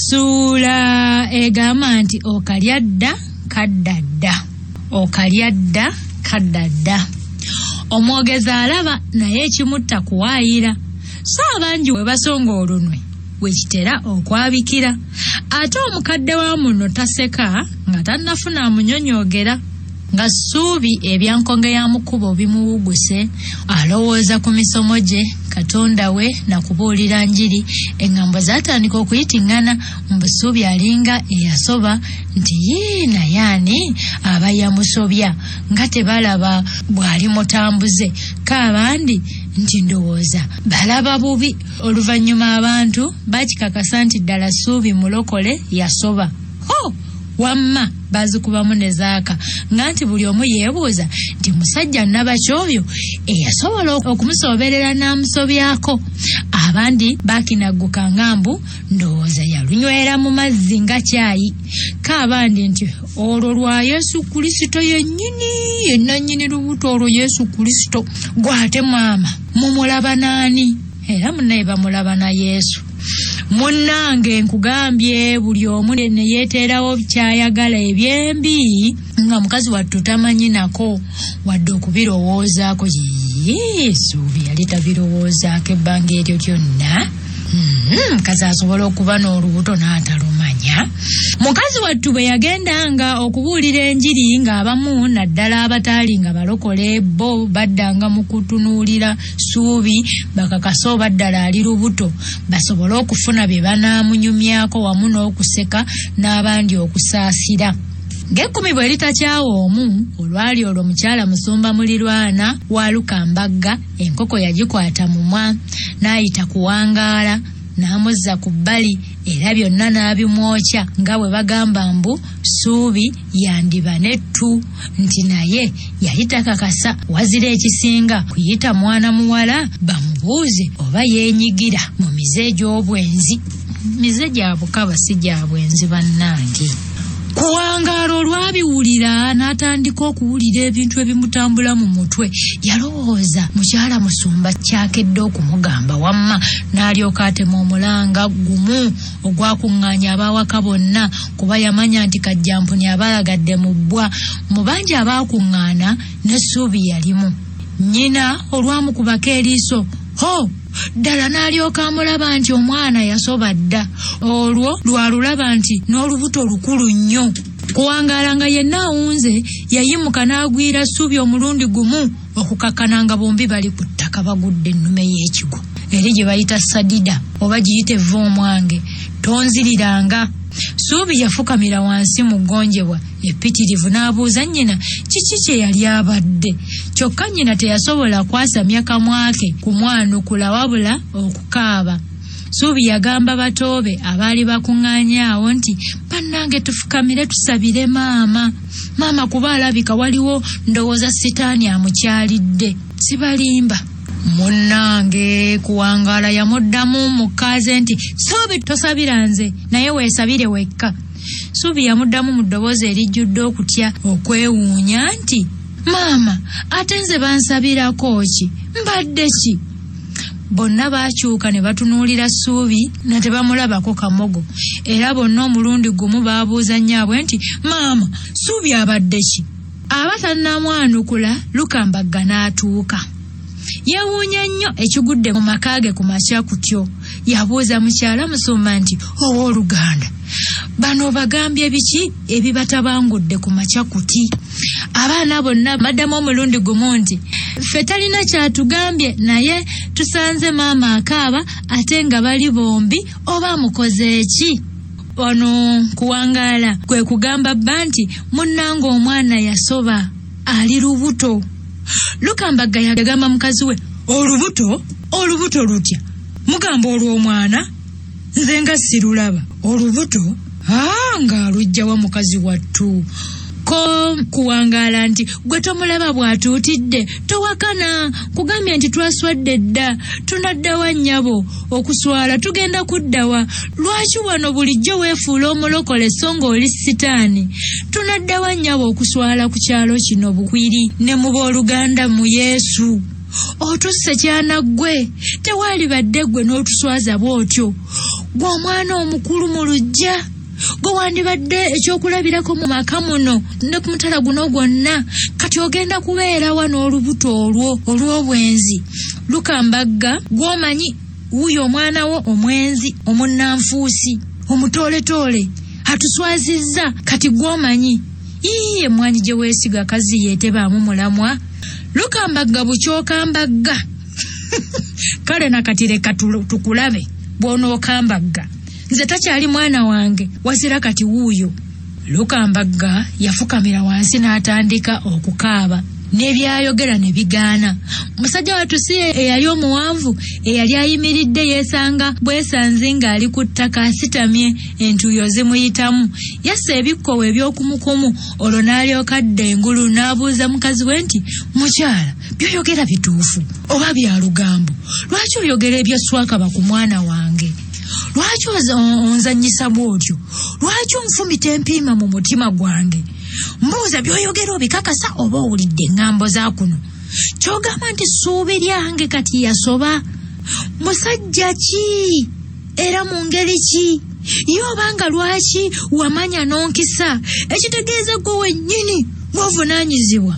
Essuula egamba nti okalya dda kadda dda, okalya dda kadda dda. Omwogezi alaba naye ekimutta kuwaayira, so abangi we basonga olunwe we kitera okwabikira. Ate omukadde wa muno taseka nga tannafuna amunyonyoogera. Nga Ssuubi ebya nkonge ya mukubo bimuwuguse, alowooza ku misomo gye, Katonda we na kubuulira njiri, eŋŋambo zaatandika okuyitiŋŋana mbu Ssuubi alinga eyasoba nti yii naye ani aba yamusobya nga tebalaba bw'ali mutambuze, ko abandi nti ndowooza balaba bubi. Oluvannyuma abantu baakikakasa nti ddala Ssuubi mulokole yasoba. Ho! Wamma baazikubamu ne zaaka nga nti buli omu yeebuuza nti musajja nnabaki oyo eyasobola okumusooberera n'amusobyako. Abandi baakinagguka nga mbu ndowooza yalunywera mu mazzi nga kyayi, ko abandi nti olwo lwa Yesu Kulisito yennyini, ye nnannyini lubuto olwo Yesu Kulisito. Gw'ate maama mumulaba n'ani? Era munnaye bamulaba na Yesu. Munnange nkugambye buli omu ne yeeteerawo ky'ayagala ebyembi nga mukazi wattu tamanyi nako wadde okubirowoozaako. Yii, Ssuubi yali tabirowoozaako ebbanga eryo lyonna. Mukazi asobola okuba n'olubuto n'atalumanya. Mukazi wattu bwe yagendanga okubuulira enjiri ng'abamu naddala abataali nga balokole bo baddanga mu kutunuulira Ssuubi bakakase oba ddala ali lubuto basobole okufuna bye banaamunyumyako wamu n'okuseka n'abandi okusaasira. Ng'ekkumi bwe litakyawa omu, olwali olwo mukyala Musumba mulirwana wa Lukambagga enkoko yagikwata mumwa n'ayita kuwangaala n'amuzza ku bbali era byonna n'abimwokya nga bwe bagamba mbu Ssuubi yandiba n'ettu nti naye yali takakasa wazira ekisinga kuyita mwana muwala bamubuuze oba yeenyigira mu mize egy'obwenzi. Mize gya bukaba si gya bwenzi bannange. Kuwangaala olwabiwulira n'atandika okuwulira ebintu ebimutambula mu mutwe. Yalowooza mukyala Musumba kyakedde okumugamba wamma n'alyoka atema omulanga gumu ogwakuŋŋaanya ab'awaka bonna kuba yamanya nti Kajjampuni abalagadde mu bbwa. Mu bangi abaakuŋŋaana n'essuubi yalimu. Nnyina olwamukubako eriiso, ho! Ddala n'alyoka amulaba nti omwana yasoba dda. Olwo lw'alulaba nti n'olubuto lukulu nnyo. Kuwangaala nga yenna awunze, yayimuka n'agwira Ssuubi omulundi gumu okukakkana nga bombi bali ku ttaka bagudde ennume y'ekigwo eri gye bayita sadida oba giyite vva omwange tonziriranga. Ssuubi yafukamira wansi mu ggonjebwa eppitirivu n'abuuza nnyina kiki kye yali abadde. Kyokka nnyina teyasobola kwasamya kamwa ke kumwanukula wabula okukaaba. Ssuubi yagamba bato be abaali bakuŋŋaanye awo nti, Bannange tufukamire tusabire maama. Maama kuba alabika waliwo ndowooza sitaani amukyalidde. Sibalimba. Munnange kuwangaala yamuddamu mu kkaaze nti, Ssuubi tosabira nze naye weesabire wekka. Ssuubi yamuddamu mu ddoboozi erijjudde okutya okwewuunya nti, Maama ate nze bansabirako ki? Mbadde ki? Bonna baakyuka ne batunuulira Ssuubi nga tebamulabako kamogo era bonna omulundi gumu baabuuza nnyaabwe nti, Maama, Ssuubi abadde ki? Aba tannamwanukula Lukambagga n'atuuka. Yeewuunya nnyo ekigudde mu maka ge ku makya kutyo. Yabuuza mukyala Musumba nti, Owooluganda, bano obagambye biki ebibatabangudde ku makya kuti? Abaana bonna baddamu omulundi gumu nti, Ffe talina ky'atugambye naye tusanze maama akaaba ate nga bali bombi oba amukoze ki? Ono kuwangaala kwe kugamba bba nti, Munnange omwana yasoba, ali lubuto. Lukambagga yagamba mukazi we, Olubuto? Olubuto lutya? Mugamba olw'omwana? Nze nga sirulaba. Olubuto? Aa, ng'aluggya wa mukazi wattu? Ko kuwangaala nti, Gwe tomulaba bw'atuutidde? Towakana! Nkugambye nti twaswadde dda. Tunadda wa nnyabo? Okuswala tugenda kudda wa? Lwaki wano bulijjo weefuula omulokole sso ng'oli sitaani? Tunadda wa nnyabo okuswala ku kyalo kino bukwiri ne mu booluganda mu Yesu? Otusse kyana ggwe, tewaalibadde ggwe n'otuswaza bw'otyo. Ggwe omwana omukulu mu luggya, gwe wandibadde ekyokulabirako mu maka muno ne ku mutala guno gwonna, kati ogenda kubeera wa n'olubuto olwo olw'obwenzi? Lukambagga gw'omanyi wuuyo omwana wo omwenzi, omunnanfuusi, omutooletoole, atuswazizza, kati gw'omanyi. Yii, emmwanyi gye weesiga kazzi yeetebaamu mulamwa. Lukambagga bukyokambagga. Kale na kati leka tukulabe bw'onookambagga. Nze takyali mwana wange, wazira kati wuuyo. Lukambagga yafukamira wansi n'atandika okukaaba n'ebyayogera ne bigaana. Musajja wattu si eyali omuwanvu eyali ayimiridde yeesanga bwesanzi ng'ali ku ttaka asitamye entuuyo zimuyitamu. Yassa ebikkowe eby'okumukumu olwo n'alyoka adda engulu n'abuuza mukazi we nti, Mukyala, by'oyogera bituufu oba bya lugambo? Lwaki oyogera ebya swakaba ku mwana wange? Lwaki onzannyisa bw'otyo? Lwaki onfumita empiima mu mutima gwange? Mbuuza, by'oyogera obikakasa oba owulidde eŋŋambo za kuno? Ky'ogamba nti ssuubi lyange kati yasoba? Musajja ki? Era mu ngeri ki? Ye obanga lwaki wamanya n'onkisa, ekitegeeza ggwe wennyini ng'ovunaanyizibwa.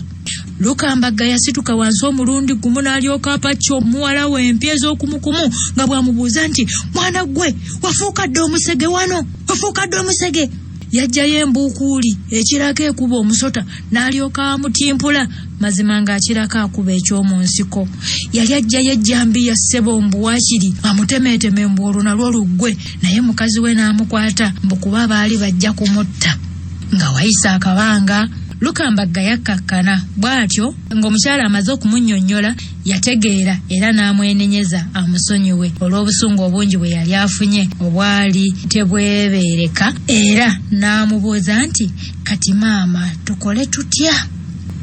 Lukambagga yasituka wansi omulundi gumu n'alyoka apacca omuwala we empi ez'okumukumu nga bw'amubuuza nti, Mwana ggwe, wafuuka dda omusege wano? Wafuuka dda omusege? Yaggyayo embuukuuli ekirako ekuba omusota n'alyoka amutimpula, mazima ng'akirako akuba eky'omu nsiko. Yali aggyayo ejjambiya ssebo mbu waakiri amutemeeteme mbu olwo nalwo luggwe, naye mukazi we n'amukwata mbu kuba baali bajja kumutta. Nga wayise akabanga, Lukambagga yakkakkana bw'atyo ng'omukyala amaze okumunnyonnyola Yategeera era n'amwenenyeza amusonyiwe olw'obusungu obungi bwe yali afunye obwali tebwebeereka era n'amubuuza nti, Kati maama tukole tutya?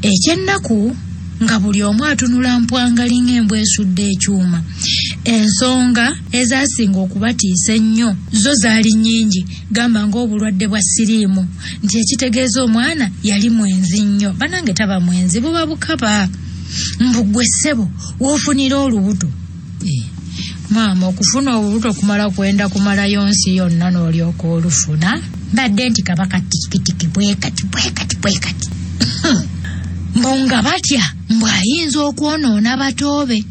Eky'ennaku nga buli omu atunula mpwangali ng'embwa esudde ekyuma. Ensonga ezaasinga okubatiisa ennyo zo zaali nnyingi gamba ng'obulwadde bwa siriimu nti ekitegeeza omwana yali mwenzi nnyo. Banange taba mwenzi buba bukaba. Mbu ggwe ssebo w'ofunira olubuto. Eh, maama okufuna olubuto kumala kwenda kumalayo nsi yonna n'olyoka olufuna. Mbadde nti kaba katikitiki bwekati bwekati bwekati. Mbu nga batya mbu ayinza okwonoona batoobe.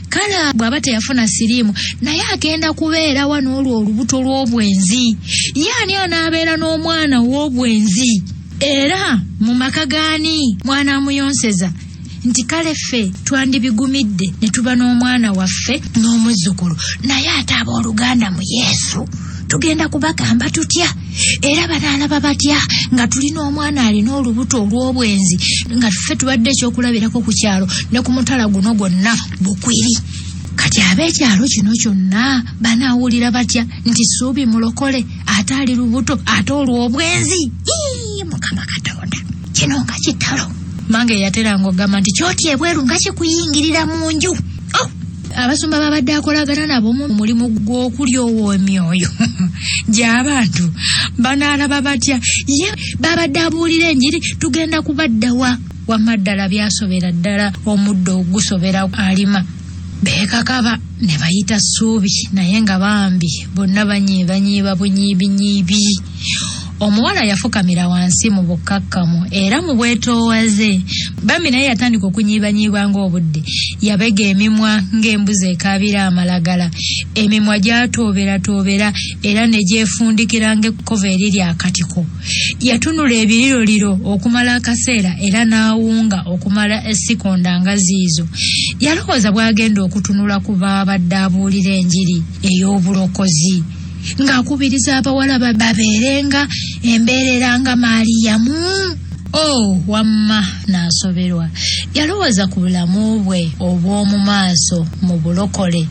Kale bw'aba teyafuna siriimu naye agenda kubeera wa n'olwo olubuto lw'obwenzi? Ye ani anaabeera n'omwana ow'obwenzi? Era mu maka g'ani mw'anaamuyonseza? Nti kale ffe twandibigumidde ne tuba n'omwana waffe n'omuzzukulu, naye ate abooluganda mu Yesu tugenda kubagamba tutya? Era banaalaba batya nga tulina omwana alina olubuto olw'obwenzi nga ffe tubadde ekyokulabirako ku kyalo ne ku mutala guno gwonna Bukwiri? Kati ab'ekyalo kino kyonna banaawulira batya nti Ssuubi mulokole ate ali lubuto ate olw'obwenzi? Ii, Mukama Katonda, kino nga kitalo! Mange yateranga okugamba nti kyoti ebweru nga kikuyingirira mu nju. Oh! Abasumba babadde akolagana nabo mu mulimu gw'okulyowa emyoyo gy'abantu banaalaba batya? Ye babadde abuulira enjiri tugenda kubaddawa? Wamma ddala byasobera ddala omuddo ogusobera alima. Beekakaba ne bayita Ssuubi naye nga bambi bonna banyiibanyiiba bunyiibinyiibi. Omuwala yafukamira wansi mu bukkakkamu era mu bwetoowaze. Bambi naye yatandika okunyiibanyiiba ng'obudde. Yabega emimwa ng'embuzi ekaabira amalagala. Emimwa gyatooberatoobera era ne gyefundikira ng'ekkova eriri akatiko. Yatunula ebiriroliro okumala akaseera era n'awunga okumala esikonda nga ziizo. Yalowooza bw'agenda okutunula ku baabadde abuulira enjiri ey'obulokozi ng'akubiriza abawala babeerenga embeerera nga Maliyamu. Oh, wamma n'asoberwa. Yalowooza ku bulamu bwe obw'omu maaso mu bulokole,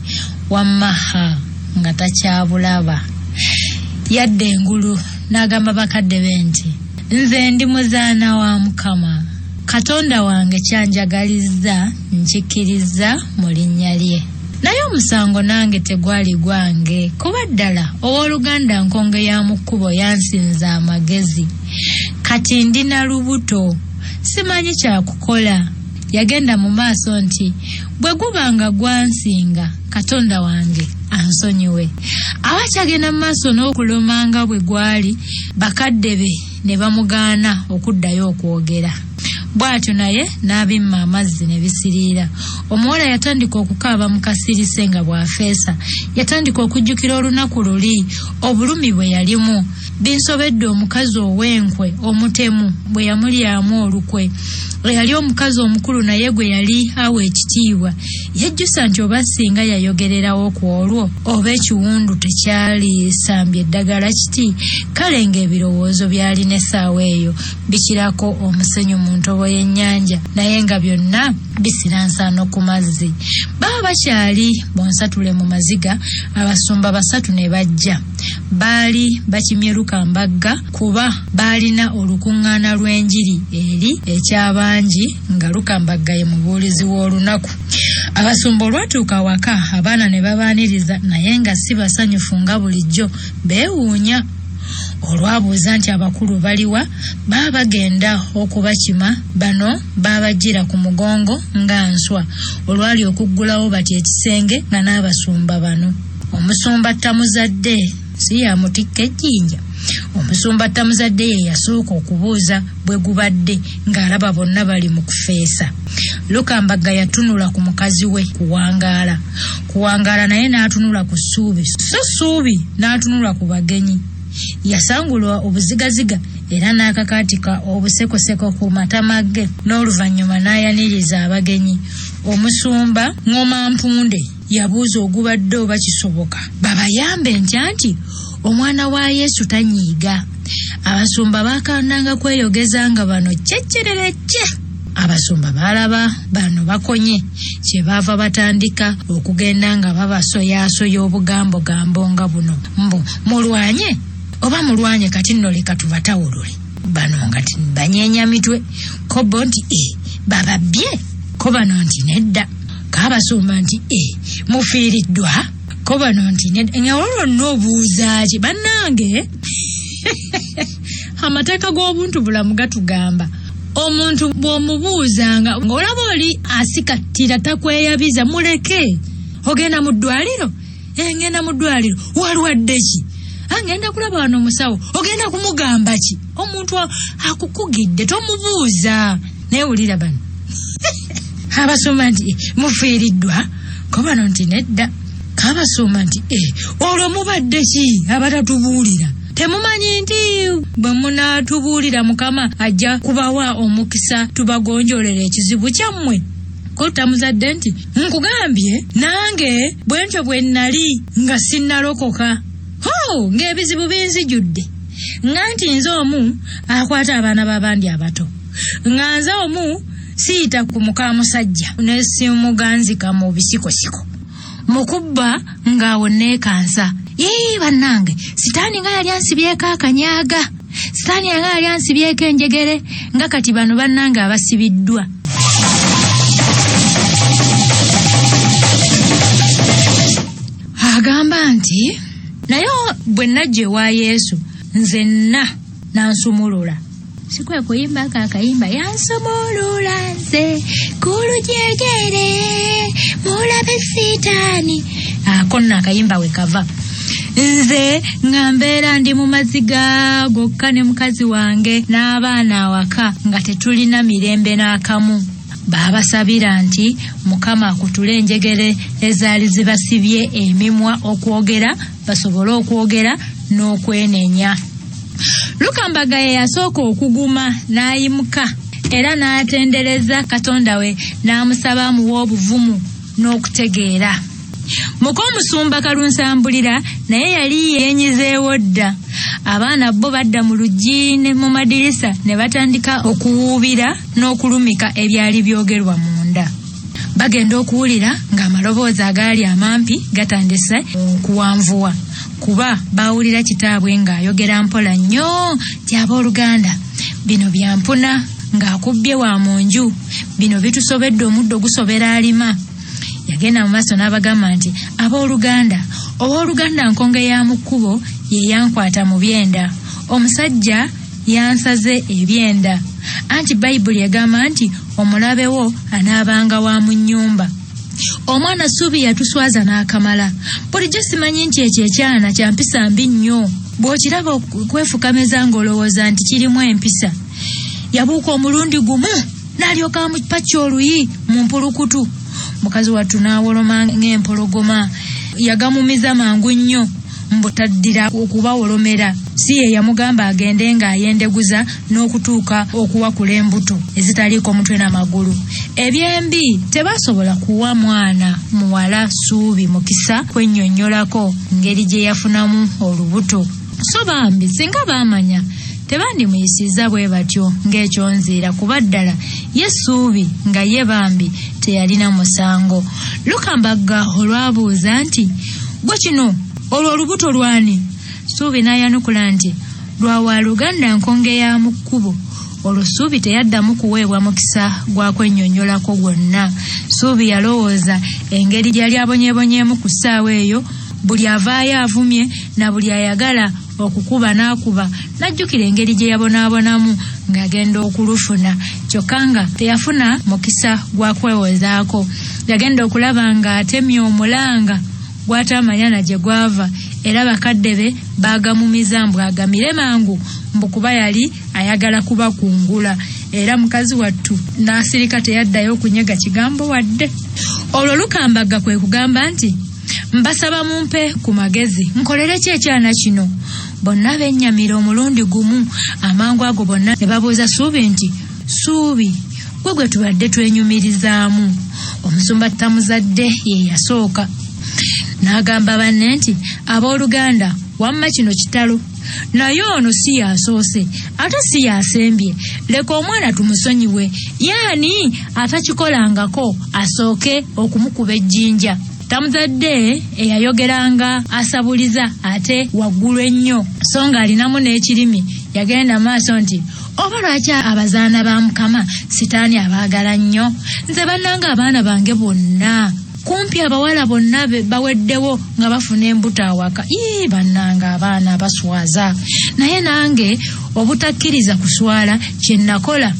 wamma ha nga takyabulaba. Yadda engulu n'agamba bakadde be nti, Nze ndi muzaana wa Mukama. Katonda wange ky'anjagalizza nkikkirizza mu linnya lye. Naye omusango nange tegwali gwange, kuba ddala ow'oluganda Nkonge ya mu kkubo yansinza amagezi. Kati ndi na lubuto, simanyi kya kukola. Yagenda mu maaso nti, Bwe guba nga gwansinga, Katonda wange ansonyiwe. Aba akyagenda mu maaso n'okuloma nga bwe gwali, bakadde be ne bamugaana okuddayo okwogera. Bw'atyo naye n'abimma amazzi ne bisiriira. Omuwala yatandika okukaaba mu kasirise nga bw'afeesa. Yatandika okujjukira olunaku luli, obulumi bwe yalimu. Binsobedde omukazi ow'enkwe omutemu bwe yamulyamu olukwe. Eyali omukazi omukulu naye gwe yali awa ekitiibwa. Yejjusa nti oba singa yayogererawo ku olwo oba ekiwundu tekyalisambye eddagala kiti, kale ng'ebirowoozo by'alina essaawa eyo bikirako omusenyu mu ntobo y'ennyanja naye nga byonna bisira nsaano ku mazzi. Baba bakyali bonsatule mu maziga, abasumba basatu ne bajja. Baali bakimye Lukambagga kuba baalina olukuŋŋaana lw'enjiri eri ekyabangi nga Lukambagga ye mubuulizi w'olunaku. Abasumba olwatuuka awaka abaana ne babaaniriza naye nga si basanyufu nga bulijjo beewuunya. Olwabuuza nti abakulu baliwa baba bagenda okubakima bano baabajjira ku mugongo nga nswa. Olwali okuggulawo bati ekisenge nga n'abasumba bano. Omusumba Tamuzadde si yamutikka ejjinja. Omusumba Tamuzadde ye yasooka okubuuza bwe gubadde ng'alaba bonna bali mu kufeesa. Lukambagga yatunula ku mukazi we Kuwangaala. Kuwangaala naye n'atunula ku Ssuubi, so Ssuubi n'atunula ku bagenyi. Yasangulwa obuzigaziga era n'akakaatika obusekoseko ku matama ge n'oluvannyuma n'ayaniriza abagenyi. Omusumba Ng'oma Mpunde yabuuza ogubadde oba kisoboka babayambe ntya nti omwana wa Yesu tanyiiga. Abasumba baakandanga kweyogeza nga bano kyekkerere kye. Abasumba baalaba bano bakonye kye baava batandika okugenda nga babasoyaasoya obugambogambo nga buno mbu mulwanye oba mulwanye kati nno leka tubatawulule. Bano nga banyeenya mitwe ko bo nti e bababbye ko bano nti nedda. Kaabasumba nti e mufiiriddwa ko bano nti nedda. Nga olwo lwonna obuuza ki bannange? Amateeka g'obuntu bulamu gatugamba omuntu bw'omubuuzanga ng'olaba oli asikattira takweyabiza muleke. Ogenda mu ddwaliro? Ngenda mu ddwaliro. Walwadde ki? Ngenda kulaba wano omusawo. Ogenda kumugamba ki? Omuntu akukugidde tomubuuza. Naye wulira bano. Abasumba nti mufiiriddwa ko bano nti nedda. Kabasumba nti olwo mubadde ki abatatubuulira? Temumanyi nti bwe munaatubuulira Mukama ajja kubawa omukisa tubagonjoolere ekizibu kyammwe? Ko Tamuzadde nti nkugambye nange bwe ntyo bwe nnali nga sinnalokoka. Ho, ng'ebizibu binzijudde. Nga nti nze omu akwata abaana b'abandi abato. Nga nze omu siyita ku mukamusajja ne simuganzika mu bisikosiko. Mukubba ng'awo neekansa. Yii bannange, sitaani nga yali ansibyeko akanyaaga. Sitaani nga yali ansibyeko enjegere nga kati bano bannange abasibiddwa. Agamba nti naye bwe najja ewa Yesu nze nna n'ansumulula. Si kwe kuyimba ako akayimba yansumulula nze ku lujegere mulabe sitaani. Ako nno akayimba we kava. Nze nga mbeera ndi mu maziga gokka ne mukazi wange n'abaana awaka nga tetulina mirembe n'akamu. Baabasabira nti Mukama akutule enjegere ezaali zibasibye emimwa okwogera basobole okwogera n'okwenenya. Lukambaga ye yasooka okuguma n'ayimuka era n'atendereza Katonda we n'amusaba amuwe obuvumu n'okutegeera. Muk'omusumba Kalunsambulira naye yali yeenyizeewo dda. Abaana bo badda mu luggi ne mu madirisa ne batandika okuwuubira n'okulumika ebyali byogerwa munda. Bagenda okuwulira ng'amaloboozi agaali amampi gatandise okuwanvuwa kuba baawulira kitaabwe ng'ayogera mpola nnyo nti abooluganda bino byampuna ng'akubbye wa mu nju, bino bitusobedde omuddo gusobera alima. Yagenda mu maaso n'abagamba nti abooluganda, owooluganda nkonge ya mu kkubo ye yankwata mu byenda, omusajja yansaze ebyenda. Anti Bayibuli egamba nti omulabe wo anaabanga wa mu nnyumba. Omwana Ssuubi yatuswaza n'akamala. Bulijjo simanyi nti ekyo ekyana kya mpisa mbi nnyo. Bw'okiraba okwefukamiza ng'olowooza nti kirimu empisa. Yabuuka omulundi gumu n'alyoka amupacca oluyi mu mpulukutu. Mukazi wattu n'awoloma ng'empologoma. Yagamumiza mangu nnyo mbu taddira okubawolomera. Si ye yamugamba agende ng'ayendeguza n'okutuuka okuwakula embuto ezitaliiko mutwe na magulu. Ebyembi tebasobola kuwa mwana muwala Ssuubi mukisa kwennyonnyolako ngeri gye yafunamu olubuto. So bambi singa baamanya tebandimuyisizza bwe batyo ng'ekyonziira kuba ddala ye Ssuubi nga ye bambi teyalina musango. Lukambagga olwabuuza nti, Ggwe kino olwo olubuto lw'ani? Ssuubi n'ayanukula nti, Lwa waaluganda Nkonge ya mu kkubo. Olwo Ssuubi teyaddamu kuweebwa mukisa gwa kwennyonnyolako gwonna. Ssuubi yalowooza engeri gye yali abonyeebonyeemu ku ssaawa eyo, buli avaayo avumye na buli ayagala okukuba n'akuba, n'ajjukira engeri gye yabonaabonamu ng'agenda okulufuna kyokka nga teyafuna mukisa gwa kwewozaako. Yagenda okulaba ng'atemye omulanga gw'ataamanya na gye gwava era bakadde be baagamumiza mbu agamire mangu mbu kuba yali ayagala kubakungula era mukazi wattu n'asirika teyaddayo okunyega kigambo wadde. Olwo Lukambagga kwe kugamba nti, Mbasaba mumpe ku magezi nkolere ki ekyana kino? Bonna bennyamira omulundi gumu amangu ago bonna ne babuuza Ssuubi nti, Ssuubi, ggwe gwe tubadde twenyumirizaamu? Omusumba Tamuzadde ye yasooka n'agamba banne nti, Abooluganda, wamma kino kitalo. Naye ono si y'asoose ate si y'asembye. Leka omwana tumusonyiwe. Ye ani atakikolangako asooke okumukuba ejjinja? Tamuzadde eyayogeranga asabuliza ate waggulu ennyo so ng'alinamu n'ekirimi yagenda maaso nti, Oba lwaki abazaana ba Mukama sitaani abaagala nnyo? Nze bannange abaana bange bonna kumpi abawala bonna baweddewo nga bafuna embuto awaka. Ii bannange abaana baswaza. Naye nange obutakkiriza kuswala kye nakola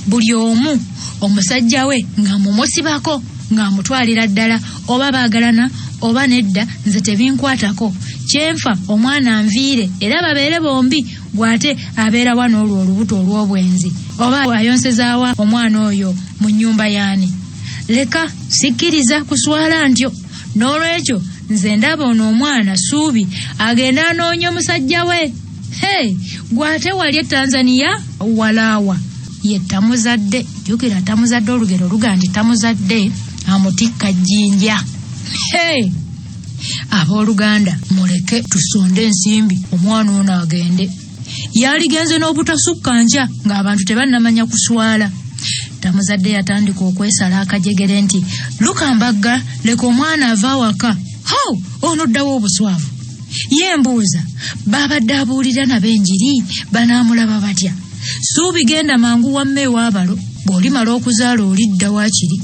buli omu omusajja we nga mumusibako ng'amutwalira ddala oba baagalana oba nedda nze tebinkwatako. Kyenfa omwana anviire era babeere bombi gw'ate abeera wa n'olwo olubuto olw'obwenzi oba ayonsezaawa omwana oyo mu nnyumba y'ani? Leka sikkiriza kuswala ntyo. N'olwekyo nze ndaba ono omwana Ssuubi agende anoonye musajja we. Hey, gw'ate wali e Tanzania walaawa? Ye Tamuzadde. Jjukira Tamuzadde olugero luga nti Tamuzadde amutikka jjinja. Hey! Abooluganda muleke tusonde ensimbi omwana ono agende. Yaligenze n'obutasukka nkya ng'abantu tebannamanya kuswala. Tamuzadde yatandika okwesala akajegere nti Lukambagga leka omwana ave awaka. Ho! Ono ddawo obuswavu. Ye mbuuza baabadde abuulira nabo enjiri banaamulaba batya? Ssuubi genda mangu wamma ew'abalo bw'olimala okuzaala olidda waakiri.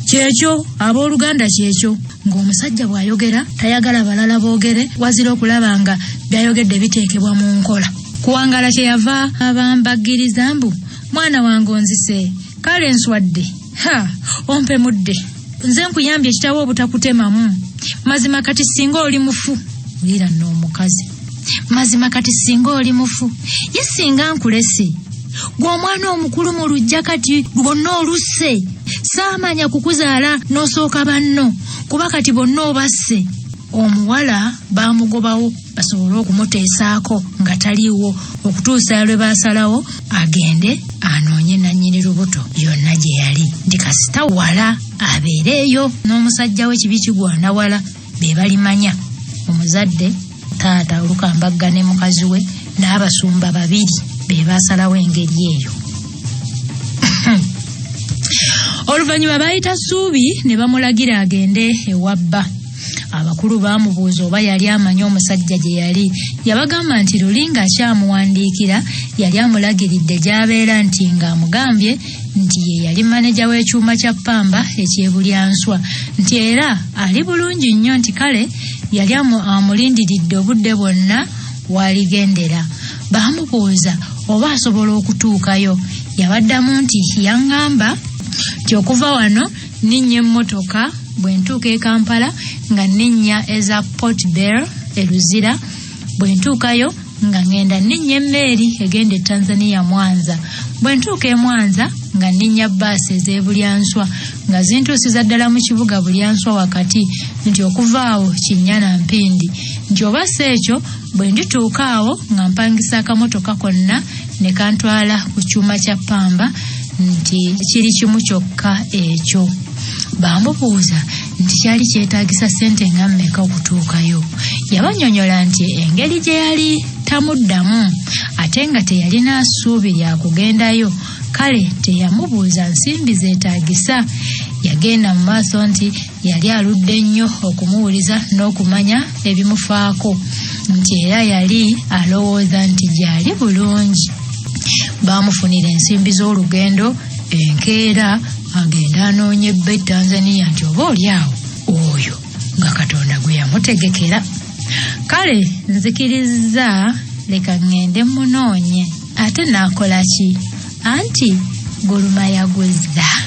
Kyekyo abooluganda kyekyo. Ng'omusajja bw'ayogera tayagala balala boogere wazira okulaba nga by'ayogedde biteekebwa mu nkola. Kuwangala kye yava abambaggiriza mbu mwana wange onzise kale nswadde ha ompemudde nze nkuyambye kitaawo obutakutemamu mazima kati singa oli mufu wulira nno omukazi mazima kati singa oli mufu ye singa nkulese gwe omwana omukulu mu luggya kati lwonna olusse saamanya kukuzaala n'osooka banno kuba kati bonna obasse omuwala baamugobawo basobole okumuteesaako nga taliiwo okutuusa lwe baasalawo agende anoonye nannyini lubuto yonna gye yali nti kasita wala abeere eyo n'omusajja we kibi kigwana wala be balimanya omuzadde taata olukambagga ne mukazi we n'abasumba babiri be baasalawo engeri eyo. Oluvannyuma baayita Ssuubi ne bamulagira agende ewa bba. Abakulu baamubuuza oba yali amanyi omusajja gye yali. Yabagamba nti luli ng'akyamuwandiikira yali amulagiridde gy'abeera nti ng'amugambye nti ye yali maneja w'ekyuma kya ppamba eky'e Bulyanswa nti era ali bulungi nnyo nti kale yali amulindiridde obudde bwonna w'aligendera. Baamubuuza oba asobola okutuukayo. Yabaddamu nti yaŋŋamba nti okuva wano nninnya emmotoka Bwe ntuuka e Kampala nga nninnya eza Port Bell e Luzira. Bwe ntuukayo nga ŋŋenda nninnya emmeeri egenda e Tanzania Mwanza. Bwe ntuuka e Mwanza nga nninnya bbaasi ez'e Bulyanswa nga zintuusiza ddala mu kibuga Bulyanswa wakati nti okuva awo kinnya na mpindi nti oba si ekyo bwe ndituuka awo nga mpangisa akamotoka konna ne kantwala ku kyuma kya ppamba nti kiri kimu kyokka ekyo. Baamubuuza nti kyali kyetaagisa ssente nga mmeka okutuukayo. Yabanyonyola nti engeri gye yali tamuddamu ate nga teyalina ssuubi lya kugendayo kale teyamubuuza nsimbi zeetaagisa. Yagenda mu maaso nti yali aludde nnyo okumuwuliza n'okumanya ebimufaako nti era yali alowooza nti gyali bulungi. Baamufunira ensimbi z'olugendo enkeera agende anoonye bba e Tanzania nti oba oli awo oyo nga Katonda gwe yamutegekera. Kale nzikirizza leka ŋŋende munoonye. Ate naakola ki? Anti guluma yaguzza.